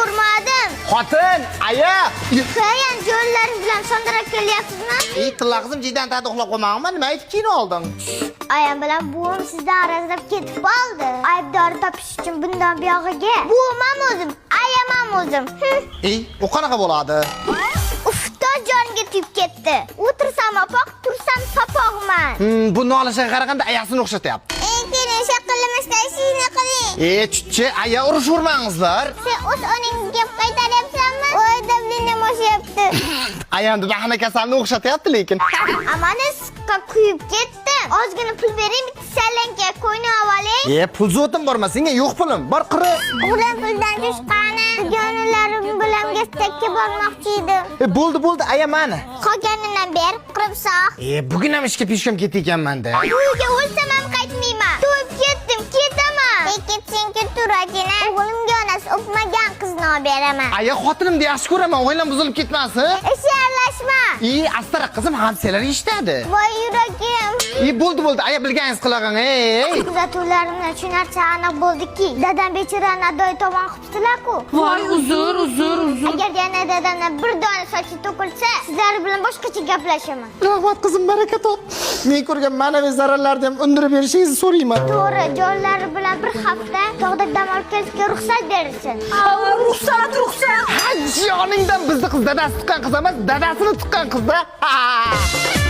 Ko'rmadim. Xotin, aya. Qayan jo'ralaring bilan sondirab kelyapsizmi? Ey, tilla qizim, jiydan tagida uxlab qolmag'inmi? Nima aytib kino olding? Ayam bilan buvim sizdan arazlab ketib qoldi. Aybdor topish uchun bundan buyog'iga buvim ham o'zim, ayam ham o'zim. Ey, u qanaqa bo'ladi? Ufto jonga tegib ketdi. O'tirsam opoq, tursam sopog'man. Bu nolishiga qaraganda ayasini o'xshatyapti. Ey, keling, shaqillamashdan ishingni qiling. E, chutchi, aya urushavermangizlar. Sen o'z onangga gap qaytaryapsanmi? Voy, давление oshyapti. Ayamni bahana kasalni o'xshatyapti lekin. Amani issiqqa kuyib ketdim. Ozgina pul bering, bitta sallanka ko'yni olay. E, pul zotim borma, senga yo'q pulim. Bor qiri. O'g'lim puldan tushqani. Dugonalarim bilan gastakka bormoqchi edim. E, bo'ldi, bo'ldi, aya mani. Qolganidan ber, quribsoq. E, bugun ham ishga peshkom ketayotganman-da. Bu uyga o'lsam ham qaytmayman. To'yib ketdim, ketaman. Ey, ketsang ketur, ajina. O'g'limga onasi o'pmagan qizni olib beraman. Aya xotinimni yaxshi ko'raman, oilam buzilib ketmasin. Ish aralashma. E, astara qizim hamsiyalar eshitadi. Voy yuragim. E, bo'ldi, bo'ldi, aya bilganingiz qilag'in, ey. Kuzatuvlarimdan shu narsa aniq bo'ldiki, dadam bechorani adoyi tomon qilibdilar-ku. Voy, uzr, uzr, uzr. Agar yana dadamdan bir dona sochi to'kilsa, sizlar bilan boshqacha gaplashaman. Rahmat qizim, baraka top. Men ko'rgan ma'naviy zararlarni ham undirib berishingizni so'rayman. To'g'ri, jonlari bilan bir hafta tog'da dam olib kelishga ruxsat berilsin. Ruxsat, ruxsat. Ha, joningdan bizni qiz dadasi tuqqan qiz emas, dadasini tuqqan qizda. Ha!